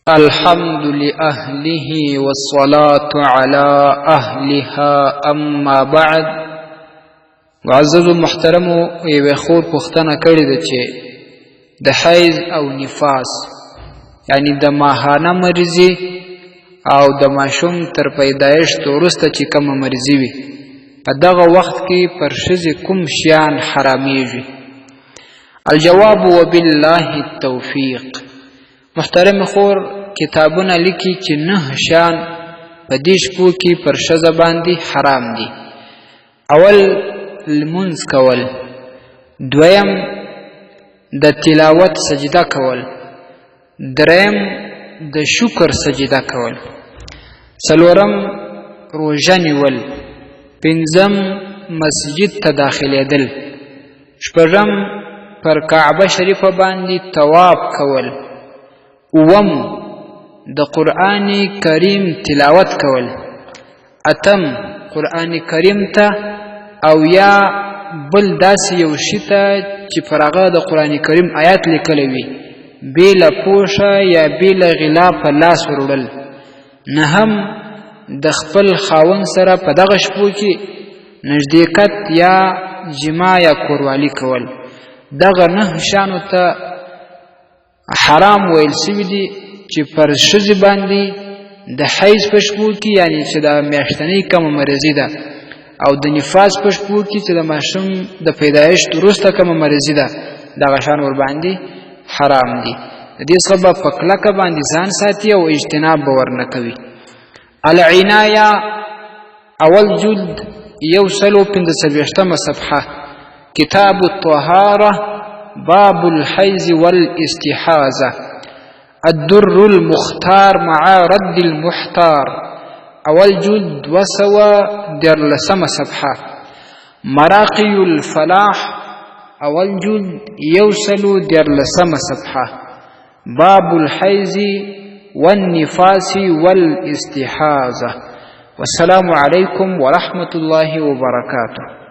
الحمد لأهله والصلاة على أهلها أما بعد. معزز محترمو، یوې خور پوښتنه کړې ده چې د حیض او نفاس، یعنی د ماهانه مریضي او د ماشوم تر پیدایښت وروسته چې کومه مریضي وي، په دغه وخت کې پر ښځې کوم شیان حرامیږي؟ الجواب وبالله التوفیق. محترم خور، کتابونه لیکي چې نه شیان په دې شپو کې پر ښځه باندې حرام دي. اول لمونځ کول، دویم د تلاوت سجده کول، دریم د شکر سجده کول، څلورم روژه نیول، پنځم مسجد ته داخلېدل، شپږم پر کعبه شریفه باندې طواف کول، اووم د قرآن کریم تلاوت کول، اتم قرآن کریم ته او یا بل داسې یو شي ته چې پر هغه د قرآن کریم آیات لیکلی وي بې له پوښه یا بې له غلافه لاس وروړل، نهم د خپل خاوند سره په دغه شپو کې نږدېکت یا جما یا کوروالی کول. دغه نه شانو ته حرام ویل سوي دي چې پر ښځې باندې د حیض په شپو کې، یعنی چې د میاشتنۍ کومه مریضي ده، او د نفاس په شپو کې چې د ماشوم د پیدایښت وروسته کومه مریضي ده، دغه شان ورباندې حرام دي. د دې څخه به په کلکه باندې ځان ساتي او اجتناب به ورنه کوي. العنایه، اول جلد، 145مه صفحه، کتاب الطهارة، باب الحيز والاستحاضة، الدر المختار مع رد المحتار، اول جلد، 213مه صفحه، مراقي الفلاح، اول جلد، 113مه صفحه، باب الحيز والنفاس والاستحاضة. والسلام عليكم ورحمة الله وبركاته.